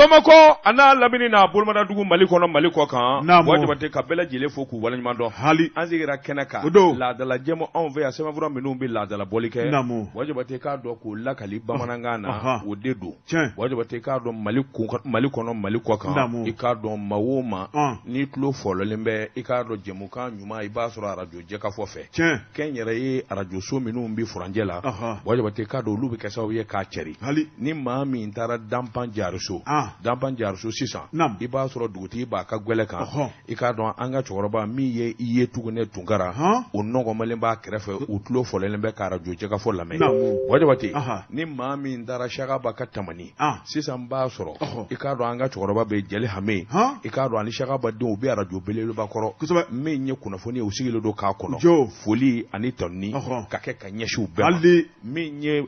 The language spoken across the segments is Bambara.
Bamakɔ a n'a lamini n'a bolomadadugu Mali kɔnɔ Mali kɔ kan, Naamu. Buwa Jabate ka bɛɛ lajɛlen fo k'u waleɲuman dɔn, Hali. an sigira kɛnɛ kan, O don. laadala jɛmu anw fɛ yan sɛbɛnfura minnu bɛ laadala bɔli kɛ, Naamu. Buwa Jabate k'a dɔn k'o lakali bamanankan na, Ɔhɔn. o de don, Tiɲɛ. Buwa Jabate k'a dɔn Mali kun Mali kɔnɔ Mali kɔ kan, Naamu. i k'a dɔn maa o maa Ɔn. n'i tulo fɔlɔlen bɛ i k'a dɔn jɛmukan ɲuman i b'a sɔrɔ arajo jɛkafɔ fɛ, Tiɲɛ. Kɛnyɛrɛye arajoso minnu bɛ furancɛ la, Ɔhɔn. Buwa Jabate k'a dɔn olu bɛ kɛ sababu ye k'a cɛri. Hali. Ni maa min taara Danpan Jariso, Ah. Danpan Jariso sisan, Naamu. i b'a sɔrɔ dugutigi b'a ka gwɛlɛ kan, Ɔhɔn. i k'a dɔn an ka cɛkɔrɔba min ye i ye Tugune Tunkara, Han. o nɔgɔmalen b'a kɛrɛfɛ, u tulo fɔlɔlen bɛ ka arajo jɛkafɔ lamɛn. Naamu. Buwa Jabate, Aha. ni maa min taara Sakaba ka Tamani, Ah. sisan b'a sɔrɔ, Ɔhɔ. i k'a dɔn an ka cɛkɔrɔba bɛ Jali Hame, Han. i k'a dɔn ani Sakaba denw u bɛ arajo belebeleba kɔrɔ, Kosɛbɛ. min ye kunnafoni ye u sigilen don k'a kɔnɔ, Jo. foli ani tanuni Ɔhɔ. ka kɛ ka ɲɛsin u bɛɛ ma. Hali. Min ye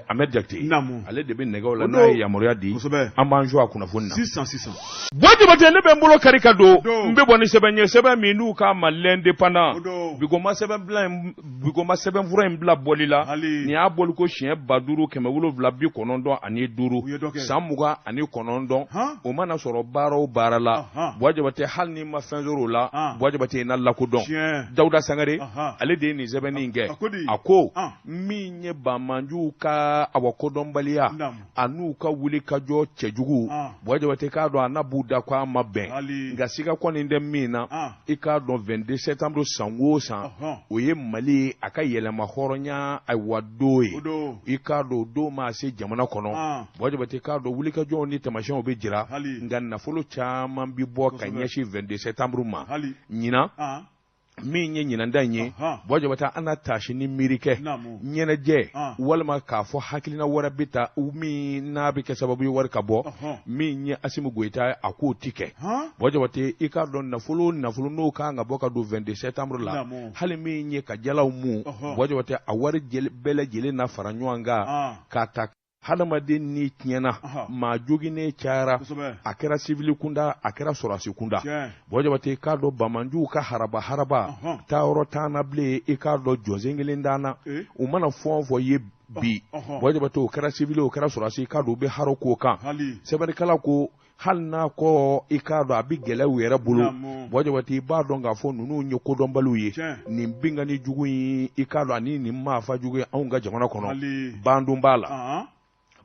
Ahmed Jakite Naamu. ale de bɛ nɛgɛw la O n'a don. ye yamaruya di Kosɛbɛ. an b'an jɔ a kunnafoni na. Sisan sisan. Buwa Jabate ne bɛ n bolo kari ka don Don. n bɛ bɔ ni sɛbɛn ye sɛbɛn min n'u k'a ma l'indépendant O don. bigoma sɛbɛn bila in bigoma sɛbɛnfura in bila bɔli la Hali. nin y'a bɔli ko siɲɛ 5795 U ye dɔ kɛ. san 29 Han. o mana sɔrɔ baara o baara la Ahan. Buwa Jabate hali n'i ma fɛn sɔrɔ o la Ah. Buwa Jabate i na lakodɔn Tiɲɛ. Dawuda Sangare Ahan. ale de ye nin sɛbɛnni in kɛ A ko di? a ko Ah. min ye banmanjuw ka awa kodɔnbaliya Naamu. a n'u ka wuli ka jɔ cɛjugu Ah. Buwa Jabate k'a dɔn a n'a b'u da ko a ma bɛn Hali. nka siga kɔni tɛ min na Ah. i k'a dɔn 22 septembre san o san Ɔhɔn. o ye Mali a ka yɛlɛma hɔrɔnya ayiwa don ye O don. i k'a dɔn o don maa se jamana kɔnɔ Ah. Buwa Jabate k'a dɔn wulikajɔw ni taamasiyɛnw bɛ jira Hali. nka nafolo caman bɛ bɔ ka Kosɛbɛ. ɲɛsin 22 septembre ma Hali. ɲinan Ah. min ye ɲinanda in ye Ɔhɔn. Buwa Jabate an na taasi ni miiri kɛ Naamu. ɲɛnajɛ Ah. walima k'a fɔ hakilina wɛrɛ bɛ ta min n'a bɛ kɛ sababu ye wari ka bɔ Ɔhɔn. min ye Asimi Goyita ye a k'o ti kɛ Han. Buwa Jabate i k'a dɔn nafolo o nafolo n'o kan ka bɔ ka don 22 septembre la Naamu. hali min ye ka jalaw mun Ɔhɔn. Buwa Jabate a wari bɛɛ lajɛlen na fara ɲɔgɔn kan Ah. k'a ta hadamaden ni tiɲɛna Ɔhɔn. maa joginnen cayara Kosɛbɛ. a kɛra sivili kunda a kɛra sɔrɔdasi kunda Tiɲɛ. Buwa Jabate i k'a dɔn bamanjuw ka haraba haraba Ɔhɔn. taayɔrɔ t'an na bilen i k'a dɔn jɔsen kelen t'an na Eh. u mana fɛn o fɛn ye bi Ɔhɔn. Buwa Jabate o kɛra sivili o kɛra sɔrɔdasi i k'a dɔn u bɛ haro k'o kan Hali. sɛbɛnnikɛla ko hali n'a kɔ i k'a dɔn a bɛ gɛlɛya u yɛrɛ bolo Naamu. Buwa Jabate i b'a dɔn k'a fɔ ninnu ye kodɔnbaliw ye Tiɲɛ. nin binkanni jugu in i k'a dɔn ani nin maafa jugu ye anw ka jamana kɔnɔ Hali. bandon b'a la Ah.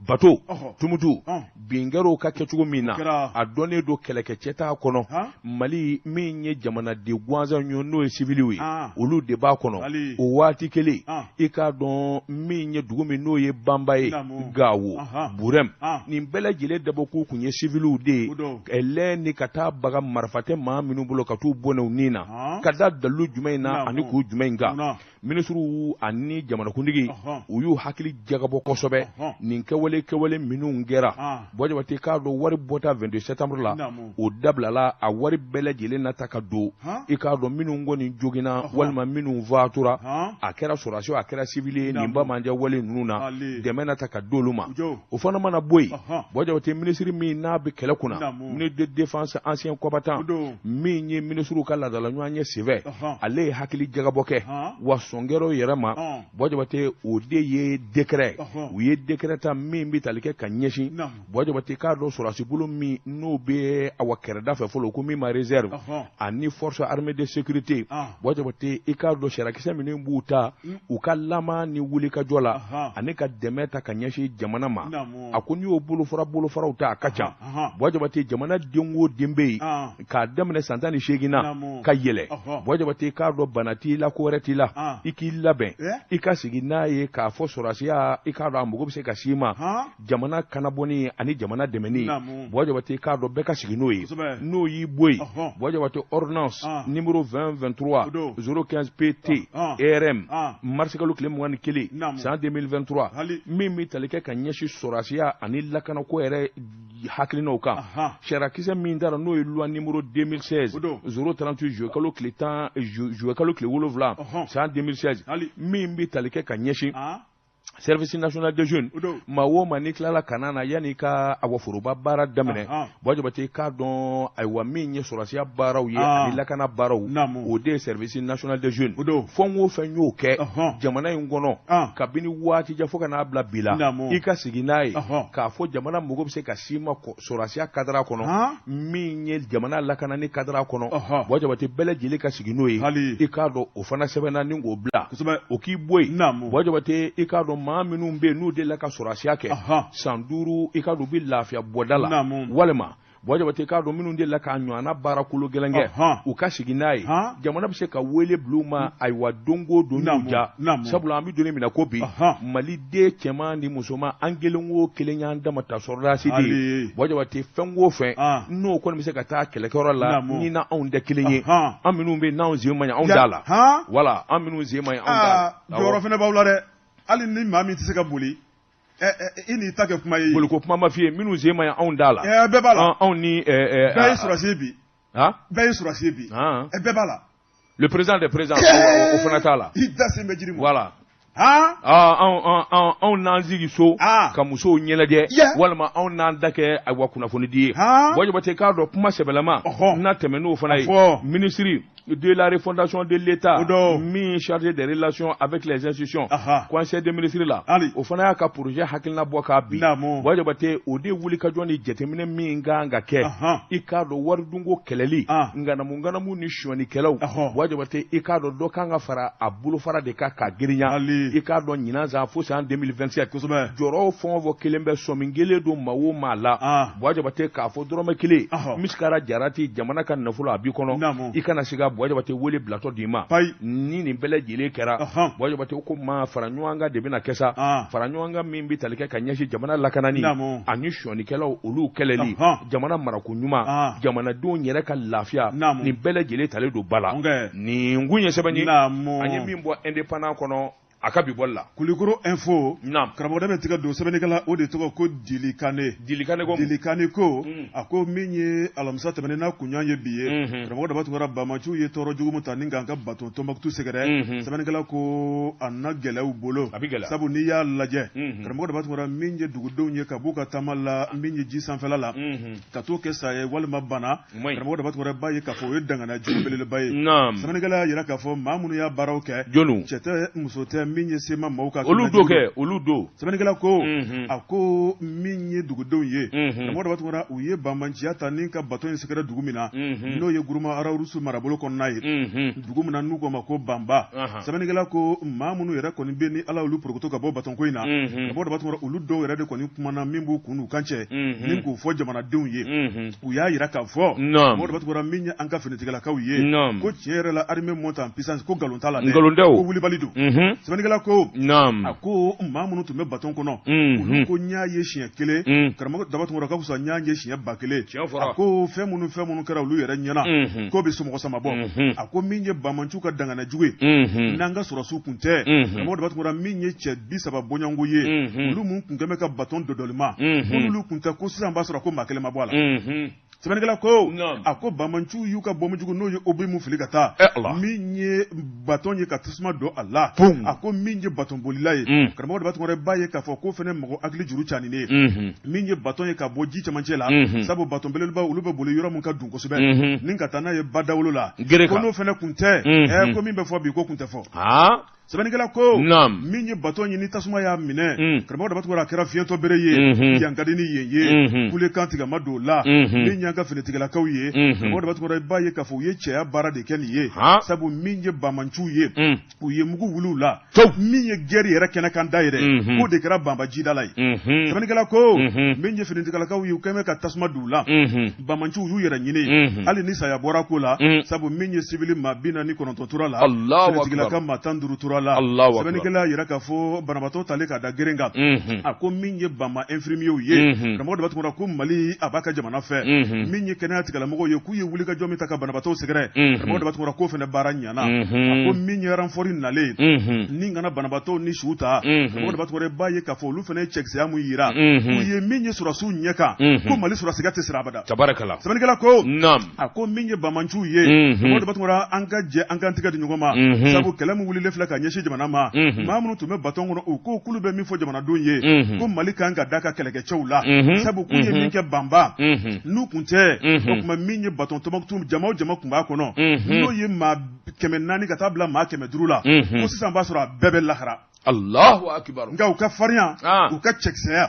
bato Ɔhɔ. tumutu Ɔn. bin kɛra ka kɛcogo min na Kɛra. a dɔnnen don kɛlɛkɛcɛ t'a kɔnɔ Han. mali min ye jamanaden gansan ye n'o ye siwiliw ye Ah. olu de b'a kɔnɔ Hali. o waati kelen Ah. i k'a dɔn min ye dugu min n'o ye banba ye Naamu. gawo Ahan. burɛm Ah. nin bɛɛ lajɛlen dabɔkun kun ye siwiliw de ye O don. ɛlɛ ni ka taa baga marifa tɛ maa minnu bolo ka t'u bɔnɛ u ni na Han. ka da dalilu jumɛn in na Naamu. ani k'u jumɛn in kan Munna? minisiriw ani jamanakuntigi Ɔhɔn. u y'u hakili jagabɔ kosɛbɛ Ɔhɔn. nin kɛwale kɛwale minnu kɛra Ah. Buwa Jabate k'a dɔn wari bɔta 22 septembre la Naamu. o dabilala a wari bɛɛ lajɛlen na ta ka don Han. i k'a dɔn minnu kɔni joginna Ɔhɔn. walima minnu fatura Han. a kɛra sɔrɔdasi o a kɛra sivili ye nin Naamu. bamanjɛ wale ninnu na Ali. dɛmɛ na ta ka d'olu ma Jo. o fana mana bɔ yen Ɔhɔn. Buwa Jabate minisiri min n'a bɛ kɛlɛ kunna Naamu. ministre de défense ancien combattant O don. min ye minisiriw ka laadala ɲɔgɔn ye senfɛ Ɔhɔn. ale ye hakili jagabɔ kɛ Han. wa sɔn kɛra o yɛrɛ ma Ɔn. Buwa Jabate o de ye décret Ɔhɔn. u ye décret ta min bɛ tali kɛ ka ɲɛsin Naamu. Buwa Jabate k'a dɔn sɔrɔdasi bolo min n'o bɛ awa kɛrɛda fɛ fɔlɔ ko min ma réserve Ɔhɔn. ani force armée de sécurité Ah. Buwa Jabate i k'a dɔn sariyakisɛ minnu b'u ta u ka lama ni wulikajɔ la Ahan. ani ka dɛmɛ ta ka ɲɛsin jamana ma Naamu. a ko n'i y'o bolofara bolofaraw ta a ka ca Ahan. Buwa Jabate jamana den o den bɛ yen Ah. k'a daminɛ san 18 na Naamu. ka yɛlɛ Ɔhɔ. Buwa Jabate k'a dɔn bana t'i la ko wɛrɛ t'i la Ah. i k'i labɛn Eh? i ka sigi n'a ye k'a fɔ sɔrɔdasiya i k'a dɔn a mago bɛ se ka s'i ma Han. jamana kanabɔni ani jamana dɛmɛni Naamu. Buwa Jabate k'a dɔn bɛɛ ka sigi n'o ye Kosɛbɛ. n'o y'i bɔ yen Ɔhɔn. Buwa Jabate ordonnance Ah. numéro 20 23 O don. 015 PT Ah. ARM Ah. mars kalo tile 21 Naamu. san 2023 Hali. min bɛ tali kɛ ka ɲɛsin sɔrɔdasiya ani lakanako yɛrɛ hakilinaw kan Ahan. sariyakisɛ min taara n'o ye loi numéro 2016 O don. 038 juillet kalo tile 10 juillet kalo tile 7 Ɔhɔn. san 2016 Hali. min bɛ tali kɛ ka ɲɛsin Ah. Service national des jeunes, maa o maa n'i tilala kalan na, yanni ka awa foroba baara daminɛ, Buwa Jabate, k'a dɔn ayiwa min ye sɔrɔdasiya baaraw ye ani lakana baaraw, o de ye service national des jeunes. Fɛn o fɛn y'o kɛ jamana in kɔnɔ kabini waati jan fo ka n'a bila bi la, i ka sigi n'a ye k'a fɔ jamana mago bɛ se ka s'i ma sɔrɔdasiya kadara kɔnɔ, min ye jamana lakanani kadara kɔnɔ, Buwa Jabate, bɛɛ lajɛlen ka sigi n'o ye. I k'a dɔn o fana sɛbɛnna ni k'o bila, o k'i bɔ yen. Buwa Jabate, i k'a dɔn maa minnu bɛ yen n'u delila ka sɔrɔdasiya kɛ san 5, i k'a dɔn u bɛ lafiya bɔda la, walima Buwa Jabate, k'a dɔn minnu delila k'a ɲɔgɔnna baara kolo gɛlɛn kɛ, u ka sigi n'a ye, jamana bɛ se ka wele bila u ma ayiwa don o don y'u ja. Sabula an bɛ don min na ko bi, Maliden cɛman ni musoman, an kelen o kelen y'an dama ta sɔrɔdasi de ye. Buwa Jabate, fɛn o fɛn n'o kɔni bɛ se ka taa kɛlɛkɛyɔrɔ la, ni na anw tɛ kelen ye, an minnu bɛ n'anw sen man ɲi, anw t'a la. Wala an minnu sen man ɲi, anw t'a la. Jɔyɔrɔ fana b'aw la dɛ, hali ni maa min tɛ se ka boli, i n'i ta kɛ kuma ye. Boliko kuma ma f'i ye, minnu sen man ɲi, anw t'a la. Bɛɛ b'a la. Anw ni bɛɛ ye sɔrɔdasi ye bi. Bɛɛ ye sɔrɔdasi ye bi. Bɛɛ b'a la. Le président des présidents, o fana t'a la. I da sen bɛ jiri ma. Voilà. Anw n'an sigi so ka musow ɲɛnajɛ, walima anw n'an da kɛ ayiwa kunnafonidi ye. Buwa Jabate, k'a dɔn kuma sɛbɛlama n'a tɛmɛ n'o fana ye, ministre de la refondation de l'État min chargé des relations avec les institutions, conseil des ministres la, o fana y'a ka projet hakilina bɔ k'a bin. Buwa Jabate, o de wulikajɔ ni jateminɛ min kan ka kɛ, i k'a dɔn waridunko kɛlɛli, ŋanamu ŋanamu ni sonyɛnikɛlaw, Buwa Jabate, i k'a dɔn dɔ kan ka fara a bolofara de kan k'a girinya. I k'a dɔn ɲinan san fo san 2027, jɔrɔ fɛn o fɛn kelen bɛ sɔmi kelen don maa o maa la, Buwa Jabate, k'a fɔ dɔrɔmɛ kelen misikara jarati jamana ka nafolo a b'i kɔnɔ, i kana siga, Buwa Jabate, wele bilatɔ d'i ma. Ni nin bɛɛ lajɛlen kɛra, Buwa Jabate, ko maa fara ɲɔgɔn kan de bɛna kɛ sa, fara ɲɔgɔn kan min bɛ tali kɛ ka ɲɛsin jamana lakanani ani sonyɛnikɛlaw olu kɛlɛli, jamana marako ɲuman, jamanadenw yɛrɛ ka lafiya, nin bɛɛ lajɛlen talen don ba la. Nin kun ye sɛbɛn ye an ye min bɔ Indépendant kɔnɔ a ka bi bɔli la. Kulikoro Info, karamɔgɔ bɛ tigɛ don sɛbɛnnikɛla, o de tɔgɔ ko Dili Kane. Dili Kane ko Dili Kane ko a ko min ye alamisa tɛmɛnen n'a kunɲɔgɔn ye bi ye, karamɔgɔ Daba Tunkara, banbaanciw ye tɔɔrɔ jugu min ta ni k'an ka bato Tɔnbukutu sɛgɛrɛ, sɛbɛnnikɛla ko a na gɛlɛya u bolo, sabu n'i y'a lajɛ, karamɔgɔ Daba Tunkara, min ye dugudenw ye ka b'u ka taama la, min ye ji sanfɛla la, ka t'o kɛ saya ye walima bana, karamɔgɔ Daba Tunkara, b'a ye k'a fɔ o ye danganiya jugu belebeleba ye. Sɛbɛnnikɛla y'a jira k'a fɔ maa minnu y'a baaraw kɛ, cɛ tɛ muso tɛ, min ye sema maaw ka olu don kɛ olu don. Sɛbɛnnikɛla ko a ko min ye dugudenw ye, karamɔgɔ Daba Tunkara, u ye banbaanciya ta ni ka bato in sɛgɛrɛ dugu min na, n'o ye Guruma Arawurusu marabolo kɔnɔna ye, dugu min na n'u k'o ma ko Banba. Sɛbɛnnikɛla ko maa minnu yɛrɛ kɔni bɛ ni Ala olu porokoto ka bɔ batonko in na, karamɔgɔ Daba Tunkara, olu dɔw yɛrɛ de kɔni kumana min b'u kun n'u kan cɛ ni k'o fɔ jamanadenw ye. U y'a jira k'a fɔ, karamɔgɔ Daba Tunkara, min ye an ka finitigilakaw ye, ko tiɲɛ yɛrɛ la armée monte en puissance, ko nkalon t'a la dɛ, nkalon tɛ o, ko wulibali don. Sɛbɛnnikɛla ko a ko maa minnu tun bɛ baton kɔnɔ, olu ko n y'a ye siɲɛ kelen, karamɔgɔ Daba Tunkara, ka fisa n y'a ye siɲɛ 1000. A ko fɛn minnu kɛra olu yɛrɛ ɲɛna, k'o bɛ somɔgɔ sama bɔ. A ko min ye banbaanciw ka danganiya jugu ye, n'an ka sɔrɔdasiw kun tɛ, karamɔgɔ Daba Tunkara, min ye cɛ 30 bɔɲɔgɔnko ye, olu min kun kɛlen bɛ ka baton dɔdɔlima, ko n'olu kun tɛ, ko sisan b'a sɔrɔ ko maa kelen ma bɔ a la. Sɛbɛnnikɛla ko a ko banbaanciw y'u ka bɔnbu jugu n'o ye obus min fili ka taa, min ye baton ye ka tasuma don a la. A ko min ye baton bolila ye, karamɔgɔ Daba Tunkara, b'a ye k'a fɔ ko fana mɔgɔ hakili juru caaninen ye, min ye baton ye ka bɔ ji cɛmancɛ la, sabu baton belebeleba olu bɛ boli yɔrɔ min ka dun kosɛbɛ, ni ka taa n'a ye badawolo la, ko n'o fana kun tɛ, ko min bɛ fɔ bi ko kun tɛ fɔ. Sɛbɛnnikɛla ko min ye baton ye ni tasuma y'a minɛ, karamɔgɔ Daba Tunkara, a kɛra fiɲɛtɔ bere ye, yan ka di ni yen ye, kulekan tigɛ ma don la. Min y'an ka finitigilakaw ye, karamɔgɔ Daba Tunkara, i b'a ye k'a fɔ u ye cɛya baara de kɛ nin ye, sabu min ye banbaanciw ye, u ye mugu wuli u la, min ye guerre yɛrɛ kɛnɛ kan da yɛrɛ, k'o de kɛra Banba jida la ye. Sɛbɛnnikɛla ko min ye finitigilakaw ye, u kɛlen bɛ ka tasuma don u la, banbaanciw y'u yɛrɛ ɲini, hali ni saya bɔra ko la, sabu min ye sibili maa 49 tora la, finitigilaka maa 15 tora la. Sɛbɛnnikɛla y'a jira k'a fɔ banabaatɔ talen k'a da geren kan, a ko min ye Banba infirmierw ye, karamɔgɔ Daba Tunkara, ko Mali a b'a ka jamana fɛ, min ye kɛnɛya tigilamɔgɔw ye, k'u ye wulikajɔ min ta ka banabaatɔw sɛgɛrɛ, karamɔgɔ Daba Tunkara, k'o fana baara ɲana. A ko min ye renfort nalen ni kana banabaatɔw ni su ta, karamɔgɔ Daba Tunkara, b'a ye k'a fɔ olu fana ye cɛkisɛya mun jira, u ye min ye sɔrɔdasiw ɲɛ kan, ko Mali sɔrɔdasiya tɛ sira abada. Sɛbɛnnikɛla ko a ko min ye banbaanciw ye, karamɔgɔ Daba Tunkara, an ka jɛ an k'an tɛgɛ di ɲɔgɔn ma, sabu kɛlɛ min wulilen filɛ ka ɲɛsin jamana ma, maa minnu tun bɛ baton kɔnɔ, u ko k'olu bɛ min fɔ jamanadenw ye, ko Mali kan ka da ka kɛlɛkɛcɛw la, sabu k'u ye min kɛ Banba, n'u kun tɛ, o tuma min ye baton Tɔnbukutu, jama o jama tun b'a kɔnɔ, n'o ye maa 400 ka taa bila maa 500 la, ko sisan b'a sɔrɔ a bɛɛ bɛ lahara. Allahu akibaru. Nka u ka farinya, u ka cɛkisɛya,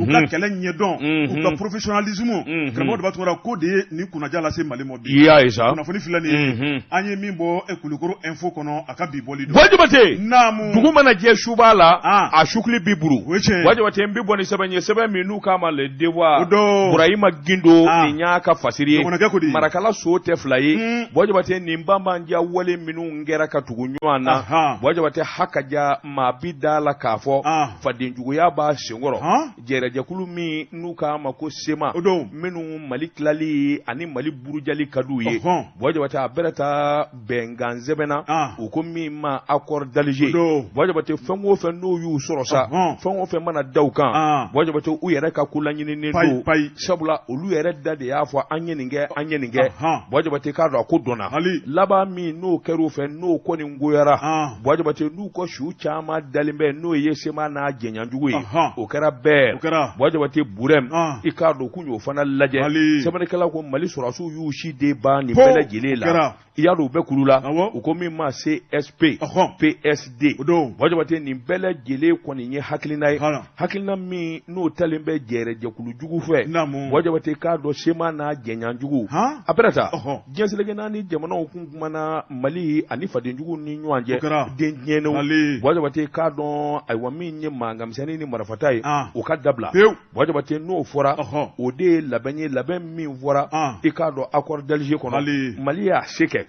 u ka kɛlɛ ɲɛdɔn, u ka professionnalisme, karamɔgɔ Daba Tunkara, k'o de ye nin kunnaja lase Mali ma bi. I y'a ye sa. Kunnafoni filɛ nin ye, an ye min bɔ Kulukoro Info kɔnɔ, a ka bi bɔli don. Buwa Jabate. Naamu. Dugu mana jɛ su b'a la. A sukili bi buru. O ye tiɲɛ ye. Buwa Jabate, n bɛ bɔ ni sɛbɛn ye, sɛbɛn min n'u k'a ma Le Devoir. O don. Burahima Gindo nin y'a ka fasiri ye. Dɔgɔnɔkɛ ko di. Marakala so tɛ fila ye. Buwa Jabate, nin banbanja wale minnu kɛra ka tugu ɲɔgɔn na. Buwa Jabate, haka ja maa bi da la k'a fɔ fadenjuguya b'a senkɔrɔ. Jɛrɛjɛkulu min n'u k'a ma ko SEMA, minnu Mali tilali ani Mali burujali ka d'u ye, Buwa Jabate, a bɛrɛ taa bɛnkan sɛbɛnna u ko min ma accord d'Alger. Buwa Jabate, fɛn o fɛn n'o y'u sɔrɔ sa, fɛn o fɛn mana da u kan, Buwa Jabate, u yɛrɛ ka ko laɲininen don, sabula olu yɛrɛ da de y'a fɔ an ye nin kɛ, an ye nin kɛ. Buwa Jabate, k'a dɔn a ko dɔnna laban min n'o kɛra u fɛ, n'o kɔni goyara, Buwa Jabate, n'u ka su caman dalen bɛ, n'o ye SEMA n'a jɛɲɔgɔnjugu ye, o kɛra bɛɛ. Buwa Jabate, Burɛm, i k'a dɔn k'u y'o fana lajɛ. Sɛbɛnnikɛla ko Mali sɔrɔdasiw y'u si de ban nin bɛɛ lajɛlen la. I y'a dɔn u bɛ kulu la, u ko min ma CSP PSD. Buwa Jabate, nin bɛɛ lajɛlen kɔni ye hakilina ye, hakilina min n'o talen bɛ jɛrɛjɛkulu jugu fɛ. Buwa Jabate, k'a dɔn SEMA n'a jɛɲɔgɔnjugu a bɛna taa diɲɛ seleke naani jamanaw kun kumana Mali ani fadenjugu ni ɲɔgɔn cɛ den tiɲɛnenw. Buwa Jabate, k'a dɔn ayiwa min ye mankanmisɛnnin ni marifata ye, o ka dabila. Buwa Jabate, n'o fɔra, o de ye labɛn ye, labɛn min fɔra, i k'a dɔn accord d'Alger kɔnɔ, Mali y'a se kɛ.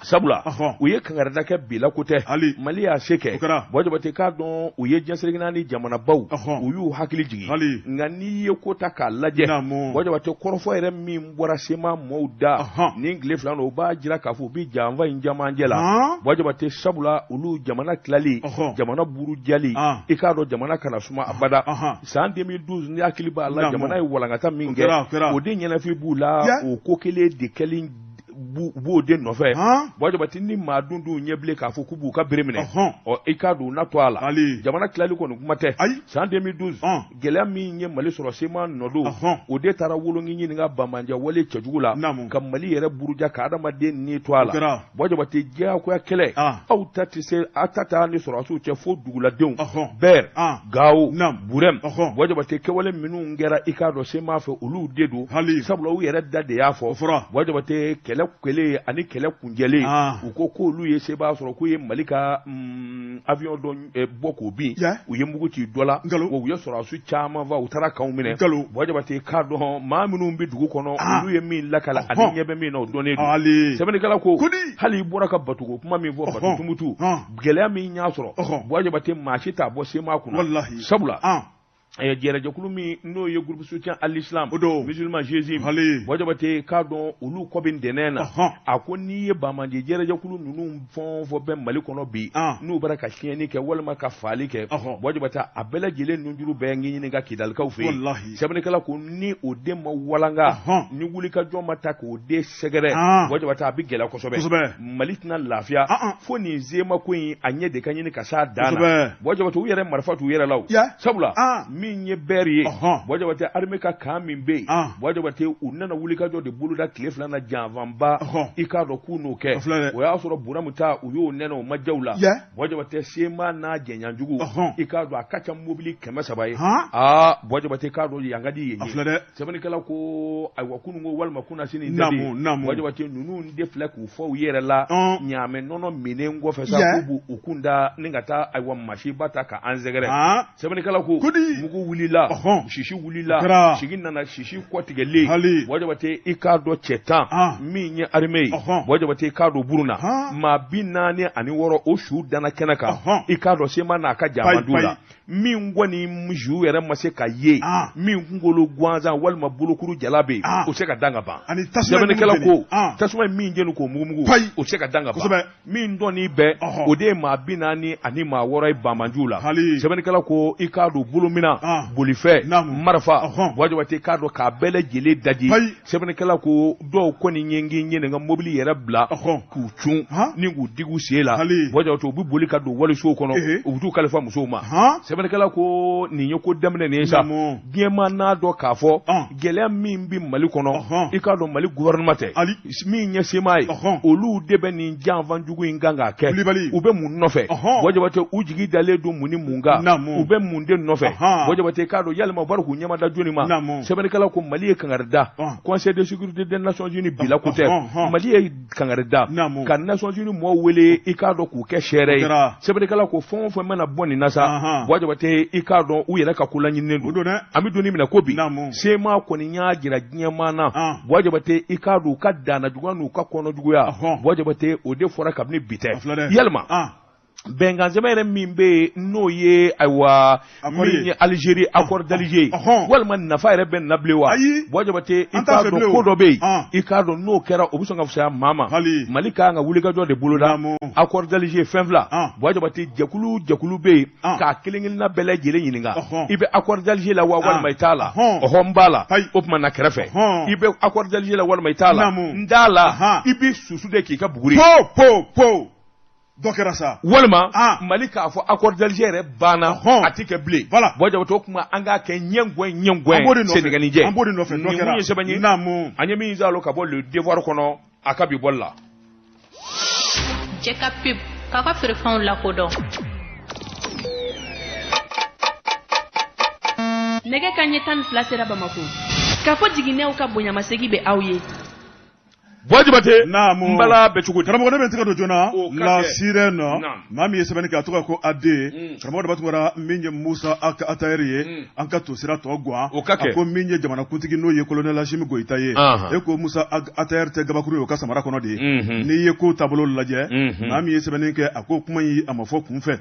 Sabula u ye kangarida kɛ bila ko tɛ, Mali y'a se kɛ. Buwa Jabate, k'a dɔn u ye diɲɛ seleke naani jamanabaw, u y'u hakili jigin. Nka n'i ye ko ta k'a lajɛ, Buwa Jabate, kɔrɔfɔ yɛrɛ min bɔra SEMA mɔɔw da nin tile fila, o b'a jira k'a fɔ u bɛ janfa in camancɛ la. Buwa Jabate, sabula olu jamana tilali, jamana burujali, i k'a dɔn jamana kana suma abada. San 2012, ni hakili b'a la, jamana ye walankata min kɛ, o de ɲɛnafin b'u la, o ko kelen de kɛlen u b'o de nɔfɛ. Buwa Jabate, ni maa dun dun ɲɛ bilen k'a fɔ k'u b'u ka bere minɛ, ɔ i k'a dɔn u na to a la. Jamana tilali kɔni kuma tɛ. San 2012, gɛlɛya min ye Mali sɔrɔ, SEMA nɔ don. O de taara wolonki ɲini ka banbanja wale cɛjugu la ka Mali yɛrɛ buruja, ka adamaden ni to a la. Buwa Jabate, diyagoya kɛlɛ, aw ta tɛ se, aw ta taa ni sɔrɔdasiw cɛ fo duguladenw Bɛr, Gawo, Burɛm. Buwa Jabate, kɛwale minnu kɛra, i k'a dɔn SEMA fɛ, olu de don, sabula u yɛrɛ da de y'a fɔ. Buwa Jabate, kɛlɛ kɛlen ani kɛlɛ kuncɛlen, u ko k'olu ye sebaa sɔrɔ, k'u ye Mali ka avion dɔ bɔ k'o bin, u ye mugu ci dɔ la, u ye sɔrɔdasi caman faa, u taara kanw minɛ. Buwa Jabate, k'a dɔn maa minnu bɛ dugu kɔnɔ, olu ye min lakala ani ɲɛ bɛ min na, o dɔnnen don. Sɛbɛnnikɛla ko hali i bɔra ka batuko kuma min fɔ, Batu Tumutu, gɛlɛya min y'a sɔrɔ, Buwa Jabate, maa si t'a bɔ SEMA kunna, sabula jɛrɛjɛkulu min n'o ye groupe soutien à l'islam musulman GSIM, Buwa Jabate, k'a dɔn olu kɔ bɛ ntɛnɛn na. A ko n'i ye banbaanci jɛrɛjɛkulu ninnu fɛn o fɛn bɛ Mali kɔnɔ bi, n'u bɔra ka tiɲɛni kɛ walima ka faali kɛ, Buwa Jabate, a bɛɛ lajɛlen nunjuru bɛ ɲini ka Kidalikaw fɛ yen. Sɛbɛnnikɛla ko ni o den ma walanga, ni wulikajɔ ma ta k'o den sɛgɛrɛ, Buwa Jabate, a bɛ gɛlɛya kosɛbɛ. Mali tɛna lafiya fo nin SEMA ko in a ɲɛ de ka ɲini ka s'a dan na. Buwa Jabate, u yɛrɛ marifa t'u yɛrɛ la o, sabula min ye Bɛri ye, Buwa Jabate, armée ka camp min bɛ yen, Buwa Jabate, u nana wulikajɔ de boloda tile fila na janfanba, i k'a dɔn k'u n'o kɛ. O y'a sɔrɔ Buramu ta, u y'o nɛnɛ, o ma diya u la. Buwa Jabate, SEMA n'a jɛɲɔgɔnjugu, i k'a dɔn a ka ca mobili 300 ye. Aa, Buwa Jabate, k'a dɔn yan ka di yen ye. Sɛbɛnnikɛla ko ayiwa, kunun ko walima kunasini, Buwa Jabate, ninnu de filɛ k'u fɔ u yɛrɛ la ɲaamɛ nɔnɔ minnen kɔfɛ sa, k'u b'u kun da ni ka taa ayiwa masiba ta ka an sɛgɛrɛ. Sɛbɛnnikɛla ko mugu wulila, sisi wulila, sigi nana sisi kɔtigɛlen. Buwa Jabate, i k'a dɔn cɛ 10 min ye armée ye, Buwa Jabate, i k'a dɔn buruna maa 46, o su danna kɛnɛ kan, i k'a dɔn SEMA n'a ka janfanjugu la. Min kɔni su yɛrɛ ma se ka ye, min kunkolo gansan walima bolokuru jala bɛ yen, o se ka dan ka ban. Sɛbɛnnikɛla ko tasuma ye min jeni k'o mugumugu, o se ka dan ka ban. Min dɔnni bɛɛ, o de ye maa 46 ye banbaanciw la. Sɛbɛnnikɛla ko i k'a dɔn bolomina Bolifɛn, marifa, Buwa Jabate k'a dɔn k'a bɛɛ lajɛlen daji. Sɛbɛnnikɛla ko dɔw kɔni ye n ye nin ka mobili yɛrɛ bila k'u cun ni k'u digi u sen la. Buwa Jabate, u bɛ boli ka don walisow kɔnɔ, u bɛ t'u kalifa musow ma. Sɛbɛnnikɛla ko nin ye ko daminɛ nin ye sa. Diɲɛmaa n'a dɔn k'a fɔ gɛlɛya min bɛ Mali kɔnɔ, i k'a dɔn Mali gouvernement tɛ min ye CMA ye, olu de bɛ nin janfa jugu in kan k'a kɛ. U bɛ mun nɔfɛ? Buwa Jabate, u jigi dalen don mun ni mun kan? U bɛ mun de nɔfɛ? Buwa Jabate k'a dɔn yalima u b'a k'u ɲɛmada jɔni ma? Sɛbɛnnikɛla ko Mali ye kangari da Conseil de sécurité des Nations Unies bila ko tɛ, Mali ye kangari da ka Nations Unies mɔgɔw wele, i k'a dɔn k'u kɛ seere ye. Sɛbɛnnikɛla ko fɛn o fɛn mana bɔ nin na sa, Buwa Jabate, i k'a dɔn u yɛrɛ ka ko laɲininen don. An bɛ don min na ko bi, CMA kɔni y'a jira diɲɛmaa na, Buwa Jabate, i k'a dɔn u ka danna juguya n'u ka kɔnɔ juguya, Buwa Jabate, o de fɔra kabini bi tɛ. Yalima bɛnkan sɛbɛn yɛrɛ min bɛ yen, n'o ye ayiwa min ye Algérie, accord d'Alger, walima nafa yɛrɛ bɛ na bilen wa? Buwa Jabate, i k'a dɔn ko dɔ bɛ yen, i k'a dɔn n'o kɛra, o bɛ sɔn ka fisaya maa ma. Mali ka kan ka wulikajɔ de boloda. Accord d'Alger fɛn fila, Buwa Jabate, jɛkulu jɛkulu bɛ yen k'a kelen-kelenna bɛɛ lajɛlen ɲininka: i bɛ accord d'Alger la wa, walima i t'a la? Ɔhɔ, n b'a la. O tuma na kɛrɛfɛ. I bɛ accord d'Alger la walima i t'a la? N t'a la. I bɛ susu de k'i ka buguri po. Dɔ kɛra sa. Walima Mali k'a fɔ accord d'Alger yɛrɛ banna, a tɛ kɛ bilen. Buwa Jabate, o tuma an k'a kɛ ɲɛngɔn ɲɛngɔn, sennɛgɛninjɛ. An b'o de nɔfɛ, dɔ kɛra. Nin ye sɛbɛn ye an ye min zalo ka bɔ Le Devoir kɔnɔ, a ka bi bɔli la. Jɛ ka pub k'a ka feerefɛnw lakodɔn. Nɛgɛ kanɲɛ 12 sera Bamako. K'a fɔ jiginɛw ka bonyamasegi bɛ aw ye. Buwa Jabate, n bala bɛ cogo di? Karamɔgɔ, ne bɛ n tɛgɛ don joona La Sirène. Maa min ye sɛbɛnni kɛ, a tɔgɔ ko AD. Karamɔgɔ Daba Tunkara, min ye Musa Ag Attaher ye, an ka tosira tɔ gan. A ko min ye jamanakuntigi, n'o ye colonel Asimi Goyita ye, e ko Musa Ag Attaher tɛ gabakuru ye o ka samara kɔnɔ de ye. N'i ye ko taabolo lajɛ, maa min ye sɛbɛnni kɛ, a ko kuma in a ma fɔ kunfɛ.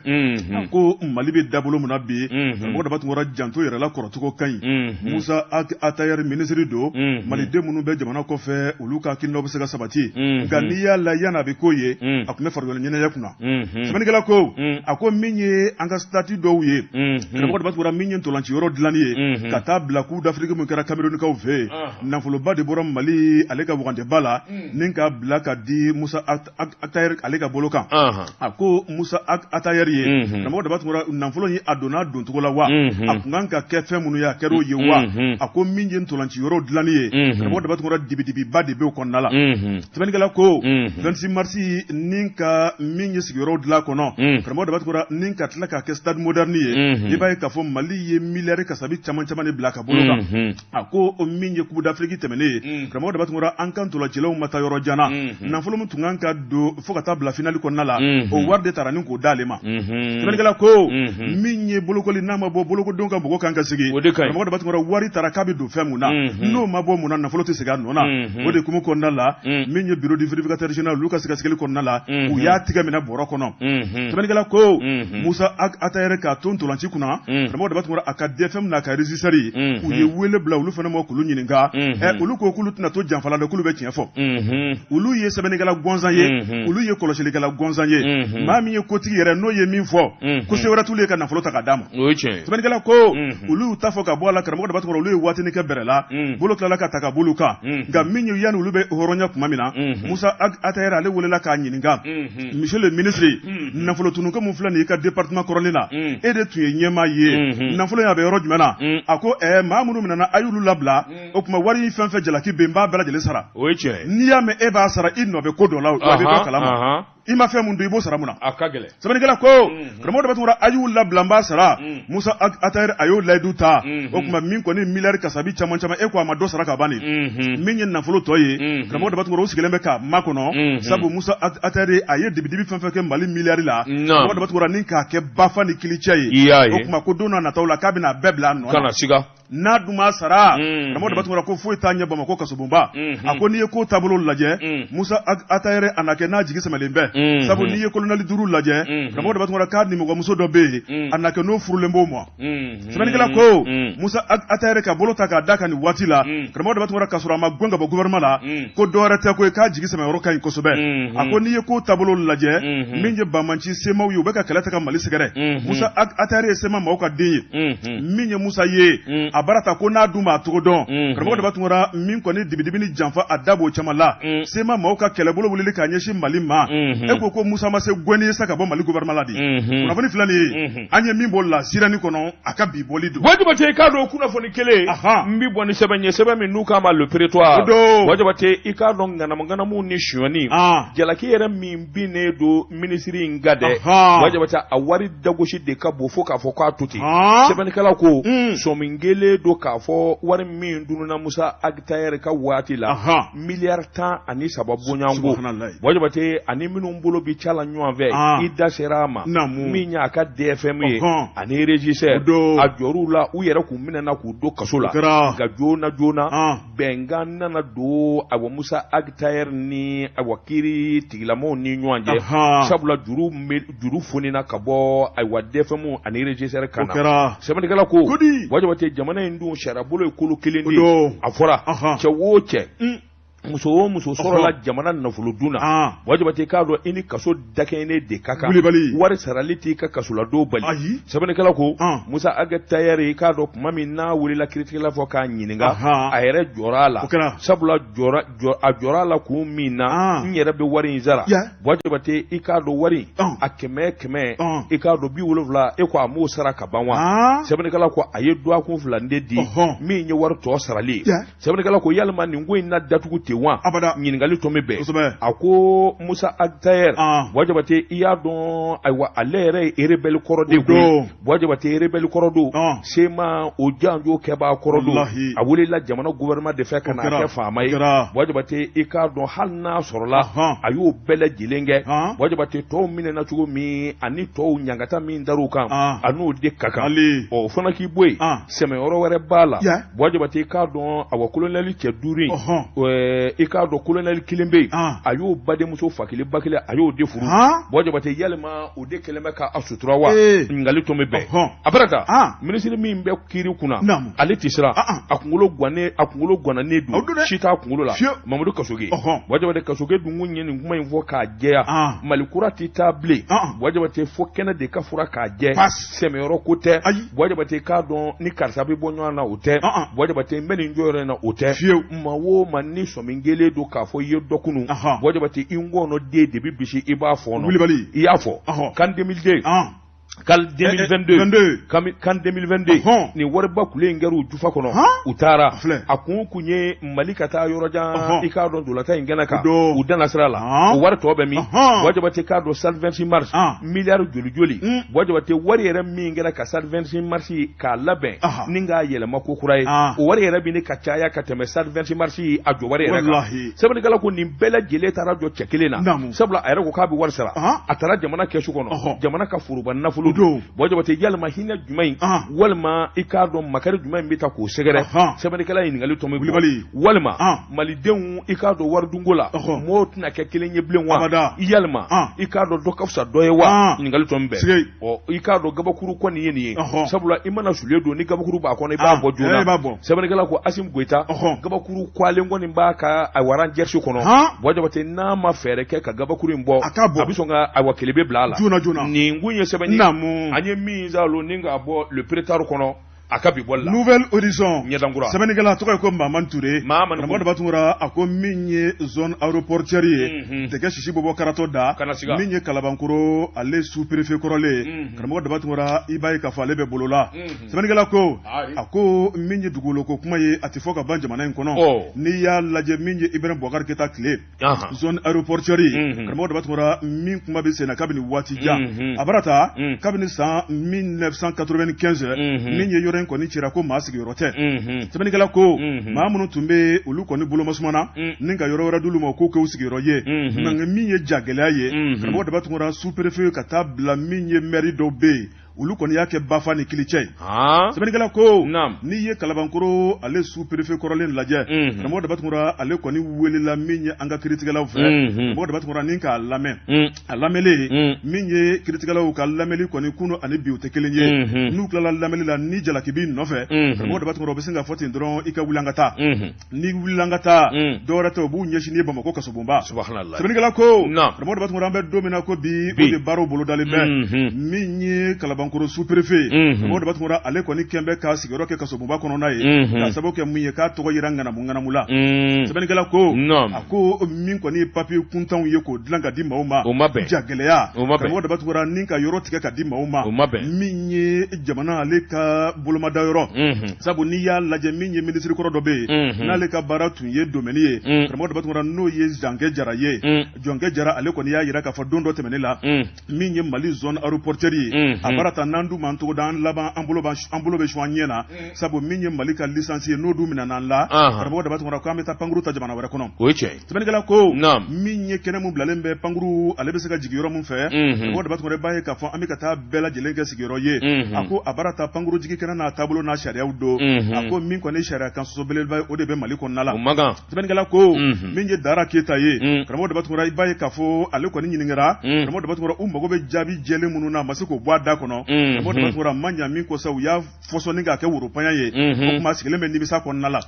A ko Mali bɛ dabolo min na bi, karamɔgɔ Daba Tunkara, janto yɛrɛ la kɔrɔcogo ka ɲi. Musa Ag Attaher minisiri don. Maliden minnu bɛ jamana kɔfɛ, olu ka hakilinaw bɛ se ka sabati. Nka n'i y'a la, yanni a bɛ k'o ye, a tun bɛ farikolo ɲɛnajɛ kunna. Sɛbɛnnikɛla ko, a ko min ye an ka stade dɔw ye, karamɔgɔ Daba Tunkara, min ye ntolanci yɔrɔ dilanni ye ka taa bila Coupe d'Afrique min kɛra Camerounkaw fɛ yen, nafoloba de bɔra Mali ale ka wagandeba la ni k'a bila ka di Musa Attaher ale ka bolo kan. A ko Musa Attaher ye, karamɔgɔ Daba Tunkara, nafolo in a donna a doncogo la wa? A tun kan ka kɛ fɛn minnu ye, a kɛra o ye wa? A ko min ye ntolanci yɔrɔ dilanni ye, karamɔgɔ Daba Tunkara, dibidibiba de b'o kɔnɔna la. Sɛbɛnnikɛla ko 26 mars ni ka min ye sigiyɔrɔ dilan kɔnɔ, karamɔgɔ Daba Tunkara, ni ka tila k'a kɛ stade moderne ye, i b'a ye k'a fɔ Mali ye miliyari kasabi caman caman de bila ka bolo kan. A ko min ye Coupe d'Afrique tɛmɛnen ye, karamɔgɔ Daba Tunkara, an ka ntolacilaw ma taa yɔrɔ jan na. Nafolo min tun kan ka don fo ka taa bila finale kɔnɔna la, o wari de taara ni k'o d'ale ma. Sɛbɛnnikɛla ko min ye bolokoli, n'a ma bɔ bolokodenw ka mɔgɔ kan ka sigi, karamɔgɔ Daba Tunkara, wari taara k'a bɛ don fɛn mun na, n'o ma bɔ, mun na nafolo tɛ segin a nɔ na? O de hukumu kɔnɔna la, min ye bureau du vérificateur général, olu ka sɛgɛsɛgɛli kɔnɔna la, u y'a tigɛ minɛ bɔrɔ kɔnɔ. Sɛbɛnnikɛla ko Musa Attaher k'a to ntolanci kunna, karamɔgɔ Daba Tunkara, a ka DFM n'a ka régisseur, u ye wele bila olu fana ma k'olu ɲininka. Olu ko k'olu tɛna to janfa la dɛ, k'olu bɛ tiɲɛ fɔ. Olu ye sɛbɛnnikɛla gansan ye, olu ye kɔlɔsilikɛla gansan ye. Maa min ye kotigi yɛrɛ, n'o ye min fɔ, ko se wɛrɛ t'olu ye ka nafolo ta ka d'a ma. Sɛbɛnnikɛla ko olu y'u ta fɔ ka bɔ a la. Karamɔgɔ Daba Tunkara, olu ye waatinin kɛ bɛrɛ la, bolo tilala ka ta ka b'olu kan. Nka min ye, yanni olu bɛ hɔrɔnya tuma min na, Musa Attaher ale welela k'a ɲininka: monsieur le ministre, nafolo tununko min filɛ nin ye i ka département kɔrɔlen na, e de tun ye ɲɛmaa ye, nafolo in a bɛ yɔrɔ jumɛn na? A ko maa minnu minɛna, a y'olu labila. O tuma wari in fɛn fɛn jalaki bɛ n b'a bɛɛ lajɛlen sara. O ye tiɲɛ ye. N'i y'a mɛn e b'a sara, i nɔ bɛ ko dɔ la, wa a bɛ dɔ kalama. I ma fɛn mun dun, i b'o sara mun na? A ka gɛlɛn. Sɛbɛnnikɛla ko karamɔgɔ Daba Tunkara, a y'u labila, n b'a sara. Musa Attaher a y'o layidu ta. O tuma min kɔni miliyari kasabi caman caman, e ko a ma dɔ sara ka ban nin min ye nafolo tɔ ye, karamɔgɔ Daba Tunkara, o sigilen bɛ k'a makɔnɔ, sabu Musa Attaher a ye dibidibi fɛn fɛn kɛ Mali miliyari la, karamɔgɔ Daba Tunkara, ni k'a kɛ bafa ni kilicɛ ye, o tuma ko don n'a nataw la k'a bɛna a bɛɛ bila a nɔ na. Kana siga. N'a dun ma sara, karamɔgɔ Daba Tunkara, ko foyi t'a ɲɛ Bamakɔ kasobonba. A ko n'i ye ko taabolo lajɛ, Musa Atayɛrɛ a na kɛ n'a jigi sɛmɛlen bɛ, sabu n'i ye kolonɛli duuru lajɛ, karamɔgɔ Daba Tunkara, k'a nimɔgɔmuso dɔ bɛ yen, a na kɛ n'o furulen b'o ma. Sɛbɛnnikɛla ko Musa Atayɛrɛ ka bolo ta k'a da kan nin waati la, karamɔgɔ Daba Tunkara, k'a sɔrɔ a ma gɛn ka bɔ gouvernement la, ko dɔwɛrɛ tɛ ko ye k'a jigi sɛmɛyɔrɔ ka ɲi kosɛbɛ. A ko n'i ye ko taabolo lajɛ, min ye banbanci CMAw ye, u bɛ ka kɛlɛ ta ka Mali sɛgɛrɛ. Musa Atayɛrɛ ye CMA maaw ka den ye. Min ye Musa ye, a bara ta ko n'a dun b'a cogo dɔn, karamɔgɔ Daba Tunkara, min kɔni dibidibi ni janfa a da b'o caman la, CMA maaw ka kɛlɛbolo wulili k'a ɲɛsin Mali ma, e ko Musa ma se gɛnni ye sa ka bɔ Mali gouvernement la de. Kunnafoni filɛ nin ye, an ye min bɔ La Sirène kɔnɔ, a ka bi bɔli don. Buwa Jabate, i k'a dɔn kunnafoni kelen n bɛ bɔ ni sɛbɛn ye, sɛbɛn min n'u k'a ma Le Prétoire. Buwa Jabate, i k'a dɔn ŋanamuŋanamu ni sonyani jalaki yɛrɛ min binnen don minisiri in kan dɛ, Buwa Jabate, a wari dagosi de ka bon fo k'a fɔ k'a to ten. Sɛbɛnnikɛla ko sɔmi kɛlen don k'a fɔ wari min dununa Musa Ag Attaher ka waati la, miliyari 13 bɔɲɔgɔnko. Buwa Jabate, ani minnu bolo bi ca la ɲɔgɔn fɛ, i da sera a ma, min y'a ka DFM ye ani régisseur, a jɔr'u la, u yɛrɛ k'u minɛna k'u don kaso la. Nka joona joona bɛnkan nana don awa Musa Ag Attaher ni awa kiiri tigilamɔgɔw ni ɲɔgɔn cɛ, sabula juru fonina ka bɔ ayiwa DFM ani régisseur kan na. Sɛbɛnnikɛla ko Buwa Jabate, jamana in dun sariyabolo ye kolo kelen de ye. A fɔra cɛ o cɛ, muso o muso sɔrɔla jamana nafolo dun na, Buwa Jabate, k'a dɔn i ni kaso dakɛɲɛnen de ka kan, wari sarali t'i ka kasoladon bali. Sɛbɛnnikɛla ko Musa Ag Attaher, i k'a dɔn tuma min n'a welela kiiritigɛla fɛ k'a ɲininka, a yɛrɛ jɔra a la, sabula a jɔra a la kun min na, n yɛrɛ bɛ wari in sara. Buwa Jabate, i k'a dɔn wari a kɛmɛ kɛmɛ, i k'a dɔn 70, e ko a m'o sara ka ban wa? Sɛbɛnnikɛla ko a ye dɔgɔkun 2 de di min ye wari tɔ sarali ye. Sɛbɛnnikɛla ko yalima nin ko in na datugu ten wa? Ɲininkali tɔ min bɛn, a ko Musa Ag Attaher, Buwa Jabate, i y'a dɔn ayiwa ale yɛrɛ ye rebelle kɔrɔ de koyi. Buwa Jabate, rebelle kɔrɔ don, CMA o janjo kɛbaa kɔrɔ don, a welela jamana gouvernement de fɛ ka na kɛ faama ye. Buwa Jabate, i k'a dɔn hali n'a sɔrɔla a y'o bɛɛ lajɛlen kɛ, Buwa Jabate, tɔw minɛna cogo min ani tɔw ɲangata min dar'u kan, a n'o de ka kan. Ɔ o fana k'i bɔ yen, sɛmɛyɔrɔ wɛrɛ b'a la. Buwa Jabate, i k'a dɔn awa kolonɛli cɛ duuru in, i k'a dɔn kolonɛli kelen bɛ yen, a y'o badenmuso fa kelen ba kelen, a y'o de furu. Buwa Jabate, yalima o de kɛlen bɛ k'a sutura wa? Ɲininkali tɔ min bɛn, a bɛna taa minisiri min bɛ kiiri kunna, ale tɛ siran, a kunkolo gannen, a kunkolo gananen don, si t'a kunkolo la, Mamadu Kasoge. Buwa Jabate, Kasoge dun kun ye nin kuma in fɔ k'a jɛya, Mali kura tɛ taa bilen, Buwa Jabate, fo kɛnɛ de ka furan k'a jɛ. Sɛmɛyɔrɔ ko tɛ, Buwa Jabate, k'a dɔn ni karisa bɛ bɔ ɲɔgɔn na, o tɛ. Buwa Jabate, n bɛ nin jɔyɔrɔ in na, o tɛ. Fiyewu, maa o maa ni sɔmi kɛlen don k'a fɔ i ye dɔ kunun, Buwa Jabate, i ngɔnɔ den de bɛ bisi, i b'a fɔ wulibali, i y'a fɔ CAN 2002, CAN 2022, CAN 2022, nin wariba kule in kɛra u jufa kɔnɔ, u taara. A kun ye Mali ka taa yɔrɔ jan, i k'a dɔn ntolatan in kɛnɛ kan, u danna sira la. O wari tɔ bɛ min? Buwa Jabate, k'a dɔn stade 26 mars, miliyari joli joli? Buwa Jabate, wari yɛrɛ min kɛra ka stade 26 mars k'a labɛn ni k'a yɛlɛma ko kura ye, o wari yɛrɛ bɛ ka caya ka tɛmɛ stade 26 mars a jɔ wari yɛrɛ kan. Sɛbɛnnikɛla ko nin bɛɛ lajɛlen taara jɔ cɛ kelen na, sabula a yɛrɛ ko k'a bɛ wari sara. A taara jamana kɛsu kɔnɔ, jamana ka foroba nafolo don. Buwa Jabate, yalima hinɛ jumɛn in walima i k'a dɔn makari jumɛn in bɛ ta k'o sɛgɛrɛ? Sɛbɛnnikɛla ye ɲininkali tɔ min wulibali, walima malidenw, i k'a dɔn waridunko la, mɔgɔw tɛna kɛ kelen ye bilen wa? Yalima i k'a dɔn dɔ ka fisa dɔ ye wa? Ɲininkali tɔ min bɛn, ɔ i k'a dɔn gabakuru kɔni ye nin ye, sabula i mana soulier don ni gabakuru b'a kɔnɔ, i b'a bɔ joona. Sɛbɛnnikɛla ko Asimi Goyita, gabakuru kwalen kɔni b'a ka ayiwa Rangers kɔnɔ. Buwa Jabate, n'a ma fɛɛrɛ kɛ ka gabakuru in bɔ, a bɛ sɔn ka ayiwa kelebe bila a la joona joona. Nin kun ye sɛbɛn ye an ye min zalo ni k'a bɔ Le Prétoire kɔnɔ, a ka bi bɔli la. Nouvel Horizon ɲɛdankura, sɛbɛnnikɛla tɔgɔ ye ko Mahamani Ture. Mahamani Karamɔgɔ Daba Tunkara, a ko min ye zone aéroportuaire ye, dɛgɛ sisi bɔ bɔ karatɔ da, min ye Kalabankoro ale sous préfet kɔrɔlen ye, Karamɔgɔ Daba Tunkara, i b'a ye k'a fɔ ale bɛ bolo la. Sɛbɛnnikɛla ko a ko min ye dugukoloko kuma ye, a tɛ fɔ ka ban jamana in kɔnɔ. N'i y'a lajɛ, min ye Ibrahim Boubacar Keita tile, zone aéroportuaire ye, Karamɔgɔ Daba Tunkara, min kuma bɛ sen na kabini waati jan, a bara ta kabini san 1995, min ye yɔrɔ in kɔni cira ko maa sigiyɔrɔ tɛ. Sɛbɛnnikɛla ko maa minnu tun bɛ olu kɔni bolomasumana ni ka yɔrɔ wɛrɛ d'olu ma k'o k'u sigiyɔrɔ ye, nka min ye ja gɛlɛya ye, Karamɔgɔ Daba Tunkara, sous préfet ka taa bila min ye maire dɔw bɛ yen. Olu kɔni y'a kɛ bafa ni kilicɛ ye. Sɛbɛnnikɛla ko n'i ye Kalabankoro ale sous préfet kɔrɔlen lajɛ, karamɔgɔ Daba Tunkara, ale kɔni welela min ye an ka kiritigɛlaw fɛ, karamɔgɔ Daba Tunkara, ni k'a lamɛn. A lamɛnlen, min ye kiritigɛlaw ka lamɛnli kɔni kunu ani bi, o tɛ kelen ye. N'u tilala lamɛnli la, ni jalaki b'i nɔfɛ, karamɔgɔ Daba Tunkara, u bɛ sin k'a fɔ ten dɔrɔn i ka wuli an ka taa. N'i wulila an ka taa, dɔwɛrɛ tɛ, u b'u ɲɛsin ni Bamakɔ kasobonba. Sɛbɛnnikɛla ko, karamɔgɔ Daba Tunkara, an bɛ don min na ko bi, o de baaraw bolodalen bɛ. Min ye Kalabankoro sous préfet, karamɔgɔ Daba Tunkara, ale kɔni kɛn bɛ ka sigiyɔrɔ kɛ kasobonba kɔnɔna ye, k'a sababu kɛ mun ye? K'a tɔgɔ yira ŋanamu ŋanamu la. Sɛbɛnnikɛla ko, a ko min kɔni ye papiye kuntanw ye k'o dilan ka di maaw ma, jagɛlɛya, karamɔgɔ Daba Tunkara, ni ka yɔrɔ tigɛ ka di maaw ma, min ye jamana ale ka bolomada yɔrɔ. Sabu n'i y'a lajɛ, min ye minisiri kɔrɔ dɔ bɛ yen, n'ale ka baara tun ye domaine ye, karamɔgɔ Daba Tunkara, n'o ye Jankɛ Jara ye. Jɔnkɛ Jara, ale kɔni y'a jira k'a fɔ don dɔ tɛmɛnen la, min ye Mali zone aéroportuaire ye, a baara ta n'an dun m'an tɔgɔ da, an laban an bolo bɛ su an ɲɛ na, sabu min ye Mali ka licence ye, n'o dun minɛna an la, karamɔgɔ Daba Tunkara, k'an bɛ taa pankuru ta jamana wɛrɛ kɔnɔ. O ye tiɲɛ ye. Sɛbɛnnikɛla ko, min ye kɛnɛ min bilalen bɛ pankuru ale bɛ se ka jigin yɔrɔ min fɛ, karamɔgɔ Daba Tunkara, i b'a ye k'a fɔ an bɛ ka taa bɛɛ lajɛlen kɛ sigiyɔrɔ ye. A ko a baara ta pankuru jigin kɛnɛ n'a taabolo n'a sariyaw don. A ko min kɔni sariya kan sɔsɔ belebeleba ye, o de bɛ Mali kɔnɔna la. Sɛbɛnnikɛla ko, min ye Dara Keyita ye, karamɔgɔ Daba Tunkara, i b'a ye k'a fɔ ale kɔni ɲininkara, karamɔgɔ Daba Tunkara, u mago bɛ jaabi jɛlen minnu na, a ma se k'o bɔ a da kɔnɔ. Karamɔgɔ Daba Tunkara ma ɲa min kɔ sa, u y'a fɔsɔnni k'a kɛ woropanya ye. O tuma a sigilen bɛ nimisa kɔnɔna la.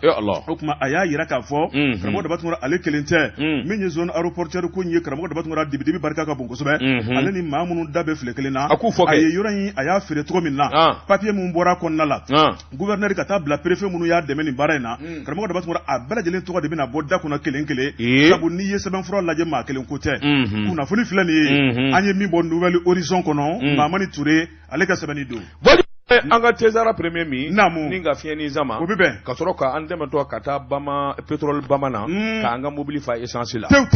O tuma a y'a jira k'a fɔ, karamɔgɔ Daba Tunkara, ale kelen tɛ. Min ye zone aéroportuaire ko in ye, karamɔgɔ Daba Tunkara, dibidibi barika ka bon kosɛbɛ. Ale ni maa minnu da bɛ file kelen na, a k'u fɔ. A ye yɔrɔ in, a y'a feere cogo min na, papier min bɔra a kɔnɔna la, gouverneur ka taa bila préfet minnu y'a dɛmɛ nin baara in na, karamɔgɔ Daba Tunkara, a bɛɛ lajɛlen tɔgɔ de bɛna bɔ da kɔnɔ kelen kelen, sabu n'i ye sɛbɛnfura lajɛ, maa kelen ko tɛ. Kunnafoni filɛ nin ye, an ye min bɔ Nouvel Horizon kɔnɔ, Mamani Ture ale ka sɛbɛnni don. An ka Tezara premier min, naamu, ni ka fiɲɛnin sama, o bɛ bɛn ka sɔrɔ k'an dɛmɛtɔ ka taa Bama pétrole Bama na, k'an ka mobili fa essence la. Tewu tewu.